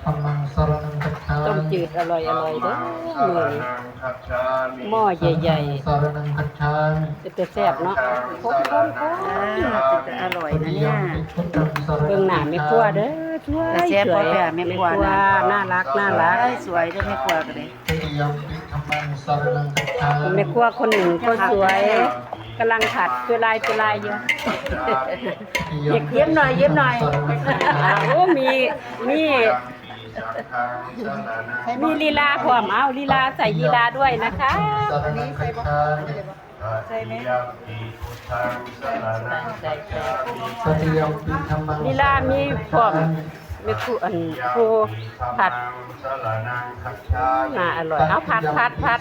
ທຳມັງສະຣະນັງຄັດສາມິ ຕົ້ມຈືດອະລ່ອຍໆເດີມື້ນີ້ ໝໍ້ໃຫຍ່ໆ ເປັນຕາແຊບເນາະ ຄົນໆໆ ເປັນຕາອະລ່ອຍນະເນຍ ເບິ່ງໜ້າແມ່ຄົວເດີ ສວຍໆ ແມ່ຄົວໜ້າລັກໆ ສວຍໆເດີແມ່ຄົວກໍໄດ້ ແມ່ຄົວຄົນໜຶ່ງຄົນສວຍ ກຳລັງຜັດຈຸລາຍຈຸລາຍຢູ່ ເຢັບໜ້ອຍ ເຢັບໜ້ອຍ ໂອ້ ມີ ມີ ມີລີລາພ້ອມ ເອົາ ລີລາ ໃສ່ລີລາດ້ວຍນະຄະ ໃສ່ບໍ່ ໃສ່ໄໝ ລີລາມີພ້ອມ ແມ່ຄູ ອັນ ຜູ້ຜັດ ໜ້າອະລ່ອຍ ເອົາ ຜັດ ຜັດ ຜັດ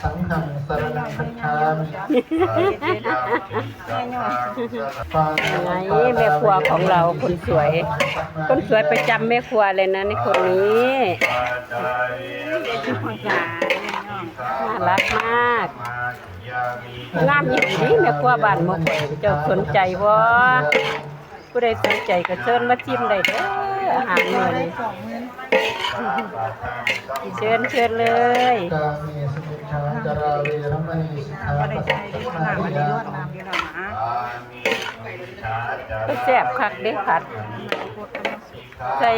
ໄງ ແມ່ຄົວຂອງເຮົາ ຄົນສວຍ ຄົນສວຍປະຈຳແມ່ຄົວເລີຍນະ ໃນຄົນນີ້ ໜ້າລັກມາກ ງາມອີ່ຫຼີເດ້ ແມ່ຄົວບ້ານໝົກຂ້ອຍ ເຈົ້າສົນໃຈບໍ່? ຜູ້ໃດສົນໃຈກໍເຊີນມາຊິມໄດ້ເດີ ອາຫານມື້ນີ້ ເຊີນ ເຊີນເລີຍ ແຊບຄັກເດ້ ຜັດ ໃສ່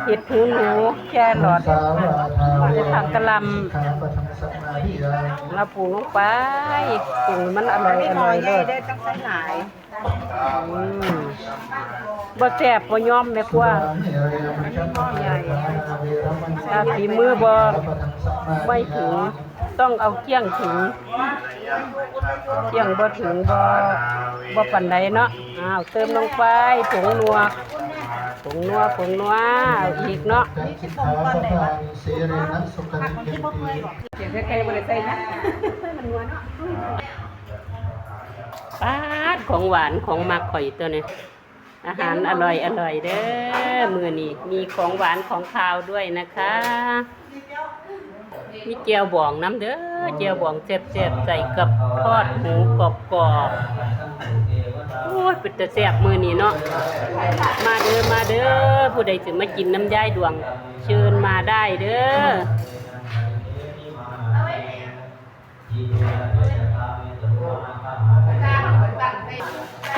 ເຫັດຫູໜູ ແຄຣອດ ຜັກກະຫຼ່ຳ ລາວປຸງລົງໄປ ປຸງມັນອະລ່ອຍໆໂລດ ອືມ ບໍ່ແຊບບໍ່ຍອມແມ່ຄົວ ຖ້າຝີມືບໍ່ ບໍ່ເຖິງ ຕ້ອງເອົາກ້ຽງເຖິງ ກ້ຽງບໍ່ເຖິງ ບໍ່ ບໍ່ປານໃດເນາະ ອ້າວ ເຕີມລົງໄປ ຜົງນົວ ຜົງນົວ ຜົງນົວ ເອົາອີກເນາະ ປາດ ຂອງຫວານຂອງມັກຂ້ອຍຕົວນີ້ ອາຫານອະລ່ອຍໆເດີ ມື້ນີ້ມີຂອງຫວານຂອງຄາວດ້ວຍນະຄະ ມີແຈ່ວບອງນຳເດີ ແຈ່ວບອງແຊບໆ ໃສ່ກັບທອດໝູກອບໆ ໂອ້ຍ ເປັນຕາແຊບມື້ນີ້ເນາະ ມາເດີ ມາເດີ ຜູ້ໃດຊິມາກິນນຳຍາຍດວງ ເຊີນມາໄດ້ເດີ.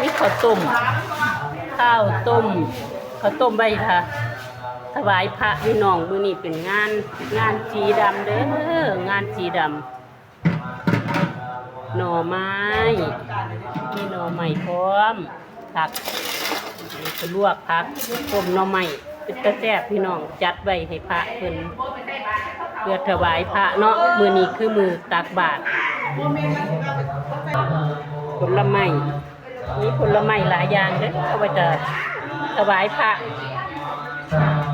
ມີເຂົ້າຕົ້ມ ເຂົ້າຕົ້ມ ເຂົ້າຕົ້ມໄວ້ຖ້າຖວາຍພະພີ່ນ້ອງ ມື້ນີ້ເປັນງານ ງານຈີດຳເດີ ງານຈີດຳ ໜໍ່ໄມ້ ມີໜໍ່ໄມ້ພ້ອມ ຜັກ ນີ້ກໍລວກຜັກ ຕົ້ມໜໍ່ໄມ້ ເປັນຕາແຊບພີ່ນ້ອງ ຈັດໄວ້ໃຫ້ພະເພິ່ນ ເພື່ອຖວາຍພະເນາະ ມື້ນີ້ຄືມື້ຕັກບາດ ຜົນລະໄມ້ ມີຜົນລະໄມ້ຫຼາຍຢ່າງເດີ ເອົາໄວ້ຈະຖວາຍພະ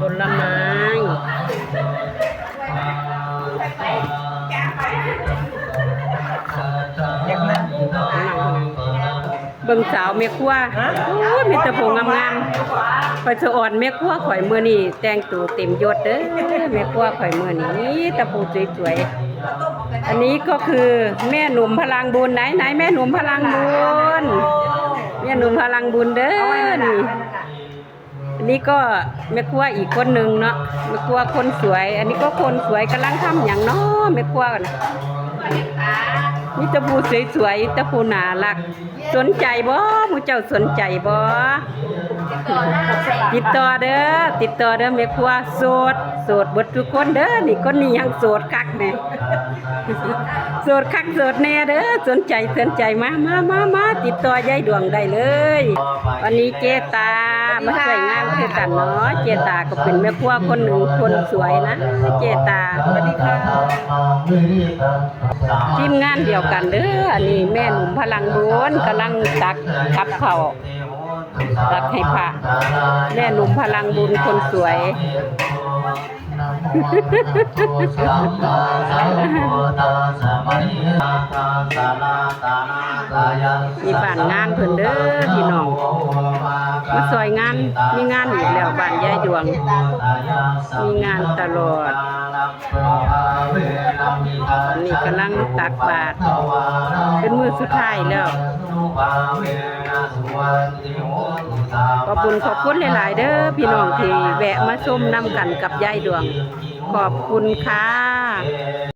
ຜົນລະໄມ້ ເບິ່ງສາວແມ່ຄົວ ໂອ້ຍ ມີແຕ່ຜູ້ງາມໆ ຂ້ອຍສະອອນແມ່ຄົວຂ້ອຍມື້ນີ້ ແຕ່ງໂຕເຕັມຍົດເດີ ແມ່ຄົວຂ້ອຍມື້ນີ້ ມີແຕ່ຜູ້ສວຍໆ ອັນນີ້ກໍຄືແມ່ໜຸ່ມພະລັງບຸນ ໄຫນໆ ແມ່ໜຸ່ມພະລັງບຸນ ແມ່ໜຸ່ມພະລັງບຸນເດີນີ້. ອັນນີ້ກໍແມ່ຄົວອີກຄົນໜຶ່ງເນາະ ແມ່ຄົວຄົນສວຍ ອັນນີ້ກໍຄົນສວຍ ກຳລັງທຳຫຍັງເນາະ ແມ່ຄົວນະ ມີແຕ່ຜູ້ສວຍໆ ແຕ່ຜູ້ໜ້າຮັກ ສົນໃຈບໍ່? ໝູ່ເຈົ້າສົນໃຈບໍ່? ຕິດຕໍ່ເດີ ຕິດຕໍ່ເດີ ແມ່ຄົວໂສດ ໂສດເບິດທຸກຄົນເດີ ນີ້ຄົນນີ້ຍັງໂສດຄັກແນ່ ໂສດຄັກໂສດແນ່ເດີ ສົນໃຈ ສົນໃຈ ມາ ມາ ມາ ມາ ຕິດຕໍ່ຍາຍດວງໄດ້ເລີຍ. ວັນນີ້ເຈຕາມາຊ່ວຍງານຄືກັນເນາະ ເຈຕາກໍເປັນແມ່ຄົວຄົນໜຶ່ງ ຄົນສວຍນະ ເຈຕາ ສະຫວັດດີຄ່ະ ທີມງານດຽວກັນເດີ. ອັນນີ້ແມ່ໜຸ່ມພະລັງບຸນກຳລັງຕັກກັບເຂົ້າ ຕັກໃຫ້ພະ ແມ່ໜຸ່ມພະລັງບຸນຄົນສວຍ ນີ້ບ້ານງານເພິ່ນເດີພີ່ນ້ອງ ມາຊ່ອຍງານ ມີງານອີກແລ້ວ ບ້ານຍາຍດວງ ມີງານຕະຫຼອດ. ຕອນນີ້ກຳລັງຕັກບາດ ເປັນມື້ສຸດທ້າຍແລ້ວ. ຂອບບຸນຂອບຄຸນຫຼາຍໆເດີພີ່ນ້ອງທີ່ແວະມາຊົມນຳກັນກັບຍາຍດວງ. ຂອບຄຸນຄ່ະ.